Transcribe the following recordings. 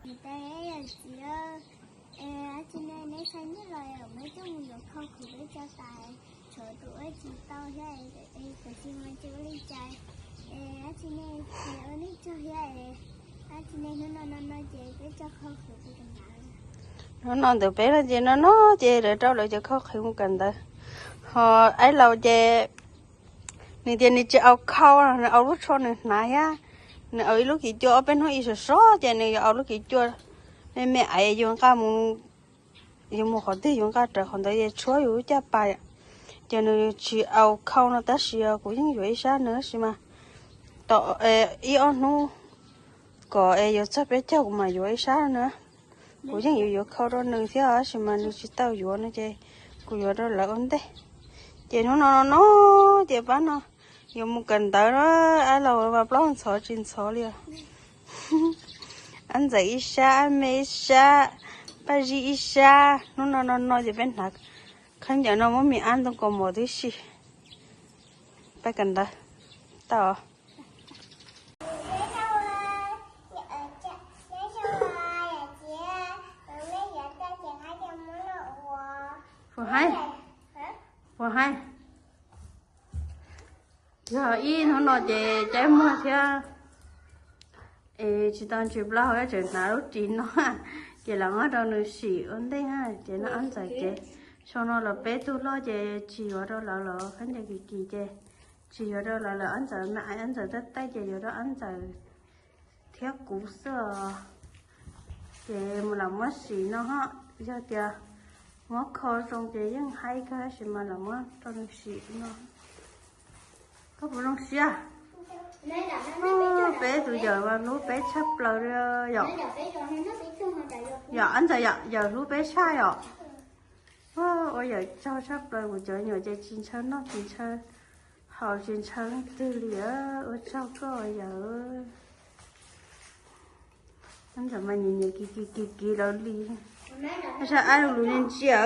Niam tais, yawm txiv, es dab tsi ne, neb txhaj nyiaj los muab coj mus yuav khau qhwv peb tso tas, tshuav tus ua tsis tau thiab, es tab sis mas tsis ua li cas, es dab tsi ne, es ua neej tsaug thiab, es dab tsi ne, hnub no no no ces peb tso khau qhwv peb tso ntawd. Hnub no ntawm peb no ces no no ces lawv rau lawv cov khau qhwv mus kawm ntawv. Ho aib laus ces nws tias nws tsis au khau, nws au lub tsho nws hnav thiab. Nws au ib lub kiv cua, ob peb hnub ib sov sov ces nws yuav au lub kiv cua me me aiv yuav nqa mus, yuav mus qhov twg yuav nqa raws qhov ntawd es tshuab yus lub caj pas. Ces nws tsis au khau no tab sis kuv yeej yuav ib sab nws tab sis mas tom ib ob hnub kom es yuav txog peb caug kuv mam yuav ib sab na. Kuv yeej yuav yuav khau rau nws thiab tab sis mas nws tsis tau yuav no ces kuv yuav rau lawv ua ntej. Ces hnub no no no ces pab no yuav mus kawm ntawv na, aib laus mas plaub ntxhov tsis ntxhov li os. Ab ntxawm ib sab, ab me ib sab, paj zib ib sab, hnub no no no ces peb hnav khaub ncaws no muab me ab ntoo kaus mom tib si. Pab kawm ntawv tau. Puas haib? Puas haib? Yog ib hnub no ces caij muag thiab es tsis tau ntsis plaub hau, tseem hnav lub ris no, ces los muab rau nws sim ua ntej na. Ces no ab ntxawm ces xyoo no los peb tug loj ces tsis yuav rau lawv los khaub ncaws kim kim ces tsis yuav rau lawv, lawv ab ntxawm me ab ntxawm tej tej ces yuav rau ab ntxawm thiab kuv xwb os. Ces mus lam muab sim no ho, yog tias muab kho zoo ces yeej haib kawg tab sis mas lam muab rau nws sim no. Koj puas zoo siab? Peb tus yawm mas hlub peb tshaj plaws li yom. Yom, ab ntxawm yom, yawm hlub peb tshaj yom. Ua yawm tsaug tshaj plaws, kuv cov me nyuam ces tsis ntshaw noj tsis ntshaw haus tsis ntshaw leej twg li. Ua tsaug koj yawm. Ab ntxawm mas nyiam nyiam kiv kiv kiv kiv lawv li. Ab sab ab lug lug ntsia ntsia.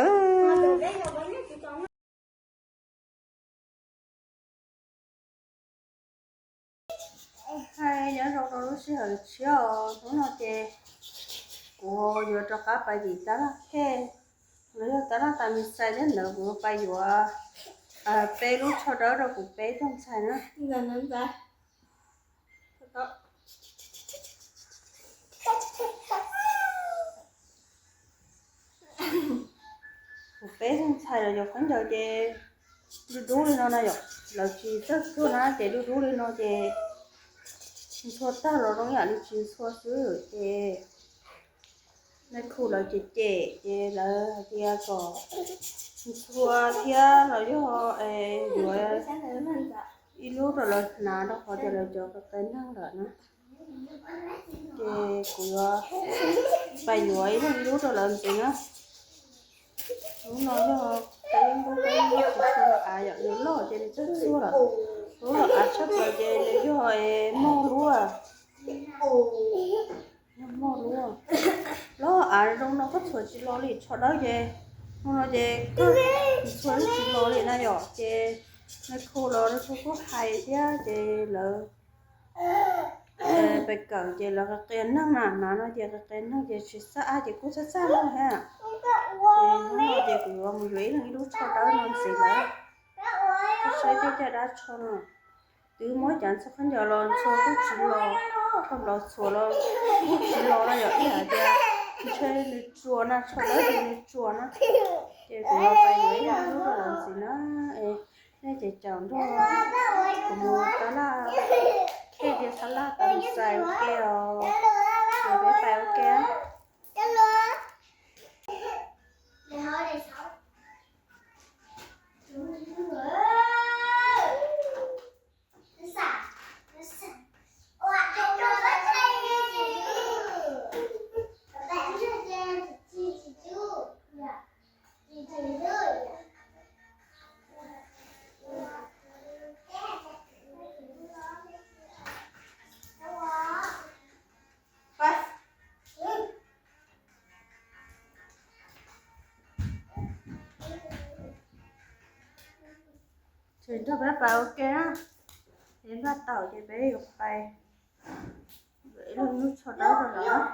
Hais nyob zoo rau lub sij hawm tshiab os, hnub no ces kuv yuav rov qab pais tim tab laj khej, los yog tab laj tas mis xais thiab ntawd kuv yuav pais yuav peb lub tsho dawb rau kuv peb tug ntxhais na. Kuv peb tug ntxhais los yog khaub ncaws ces dub dub li no na yom, lawv tsis txawj txhuaj na ces dub dub li no ces ntxhua tag los zoo yam li tsis ntxhua xwb ces nais khu lawv cem cem ces lawv hais tias kom ntxhua thiab los yog yuav ib lub rau lawv hnav rau qhov tias lawv cov qias qias neeg lawm na. Ces kuv yuav pais yuav ib lub rau lawv ntxiv na. Lub no yog peb lub, peb lub tsis txhua los av yom, nws loj ces nws txawj txhua lawm. Lub los av tshaj plaws ces nws yog mog lub, yog mog lub. Lub av zoo no koj txhuam tsis los li, tsho dawb ces, no no ces koj txhuam tsis los li na yom. Ces nais khu los nais khu kuj hais thiab ces lawv pais kawm ces lawv qias qias neeg na, hnav no ces qias qias neeg ces tsis xab ab ces kuj txaj txaj muag thiab. Ces hnub no ces kuv yuav mus yuav ib leeg ib lub tsho dawb no ntxiv lawm. Koj saib tej caj dab tsho no, twb muab cov ntxhua khaub ncaws los ntxhua kuj tsis los, koj nplaum txhuam los kuj tsis los no yom, ib hais tias ntshe nws tsuas na, tsho dawb ces nws tsuas na. Ces kuv yuav pais yuav ib leeg ib lub rau lawv ntxiv na. Es nej ces caum nrog kuv mus tab laj khej thiab tab laj tas xais ua ke os. Ces peb pais ua ke. Ces nrog peb pais ua ke na, ces npaj tau ces peb yuav pais ib lub tsho dawb rau lawv.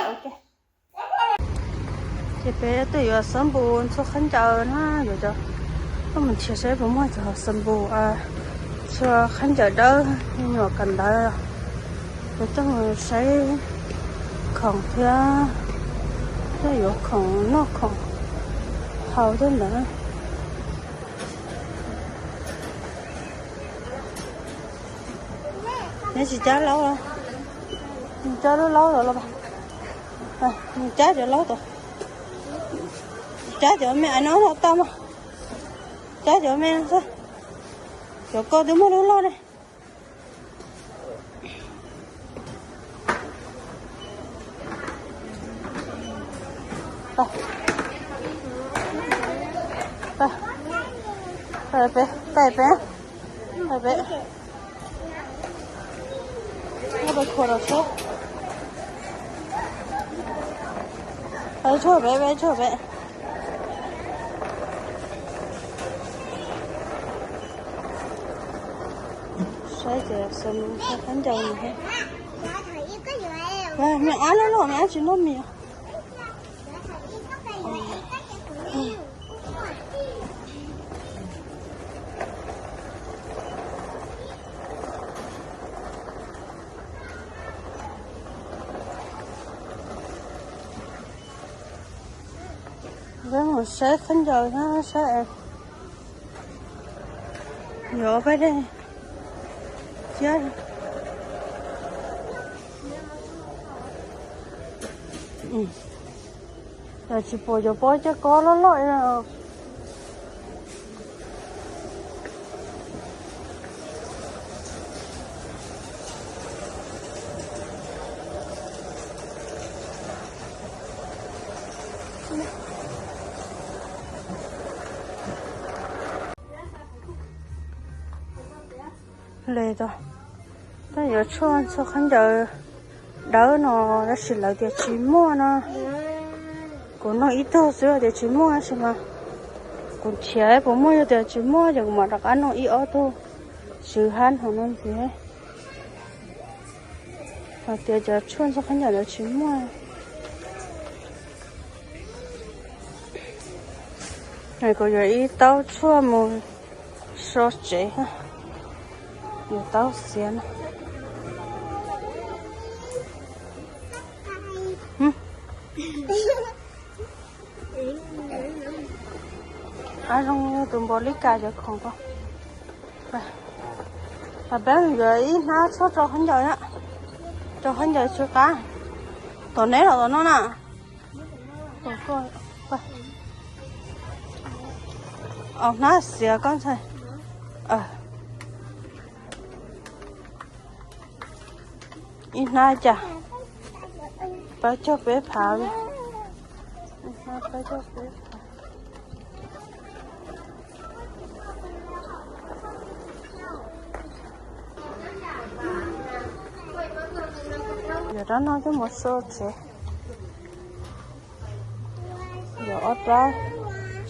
Ces peb twb yuav xab npus ntxhua khaub ncaws na, yuav cov, koj mus nrhiav saib puas muaj cov xab npus ntxhua khaub ncaws dawb me nyuam kawm ntawv. Peb tuaj mus saib khoom thiab, tuaj yuav khoom noj khoom haus tej ntawd. Neb tsis cab laub, cab lub laub los los, cab cov laub tod, cab cov me no tau mas, cab cov me no xwb, cov ko twb muaj lub loj ne. Peb, peb, peb, peb, peb khuam los tshuab, peb tshuab peb, peb tshuab peb. Saib ces xav mus saib khaub ncaws no. Me ab loj loj, me ab tsis noj mis. Peb mus saib khaub ncaws na, saib es yuav peb dej thiab. Yog tsis pom cov pob caj kob loj loj. Le tau, peb yuav tshuaj ntxhua khaub ncaws dawb no, tab sis lawv tias tsis muaj no. Kuv nug ib tug xwb tias tsis muaj, tab sis mas kuv nrhiav puas muaj, yog tias tsis muaj ces kuv mam rov qab nug ib ob tug tswv hab no ntxiv. Hais tias cov tshuaj ntxhua khaub ncaws ntawd tsis muaj. Kuv yuav ib taub tshuaj mus so tsev, yuav taub xiav na. Ab, zoo tus npaum li cas cov khoom ko. Peb yuav ib hnab tshuaj rau khaub ncaws, rau khaub ncaws tsw qab. Tom neb los tom no na. Au, hnab xiav koj ntxhais. Ib hnab cas pab cog peb phav li. Ib hnab pab cog peb phav. Yuav rab no coj mus so tsev. Yuav ob rab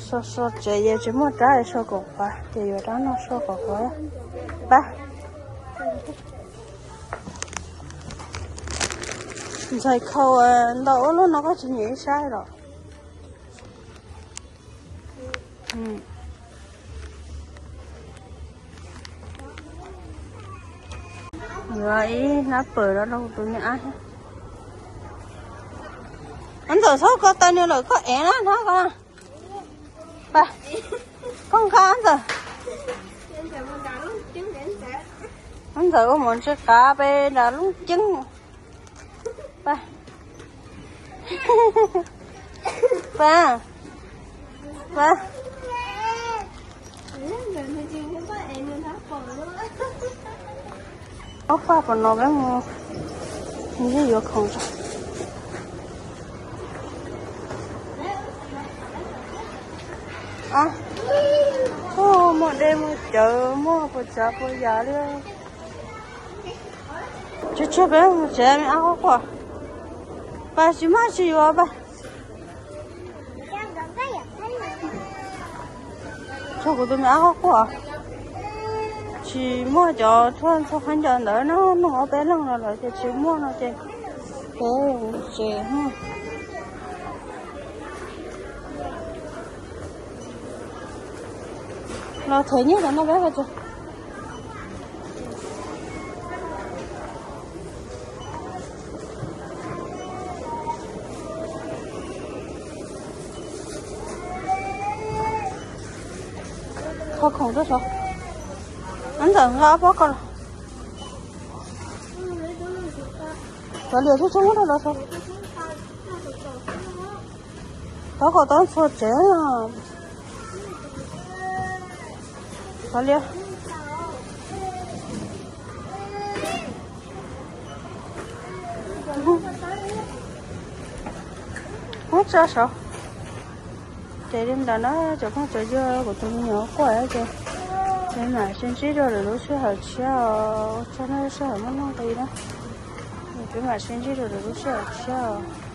so so tsev, yog tsis muaj rab so kaum pas ces yuav rab no so kaum pas. Pab, ntxhais khau ntau ua luaj no koj tsis nyiam ib sab los? Yuav ib hnab pawg rau tus me ab. Ab Ntxawm, txhob ko taw nws lawm, koj ev na hnab ko. Pab, koj nqa Ab Ntxawm. Ab Ntxawm ua mov ntse qav pem nram Looj Ceeb. Pab, pab, pab. Ob pab pom no peb mus, mus yuav khoom. Muaj dej muaj cawv, muaj puas tsav puas yam li. Tsuag tsuag peb mus tsev, me ab quaj quaj. Pab, tsis muaj tsis yuav pab. Tsuag kuv tus me ab quaj quaj. Tsis muaj cov tshuaj ntxhua khaub ncaws ntawd no, nug ob peb leeg no lawm ces tsis muaj no ces Peb tsev, los them nyiaj rau no peb tso. Kho khoom rau saud. Ntawm nqa pob ko los. Cov lias tsheb tsheb muab rau los saud. Tab kom tau txhua tsev. Cov lias. Muab tso saud. Ces li ntawd na cov phooj cov ywg, kuv tus me nyuam quaj ces peb mam sib ntsib rau lwm lub sij hawm tshiab os. Ua tsaug nej lub sij hawm muab mloog nqis na. Peb mam sib ntsib rau lwm lub sij hawm tshiab os.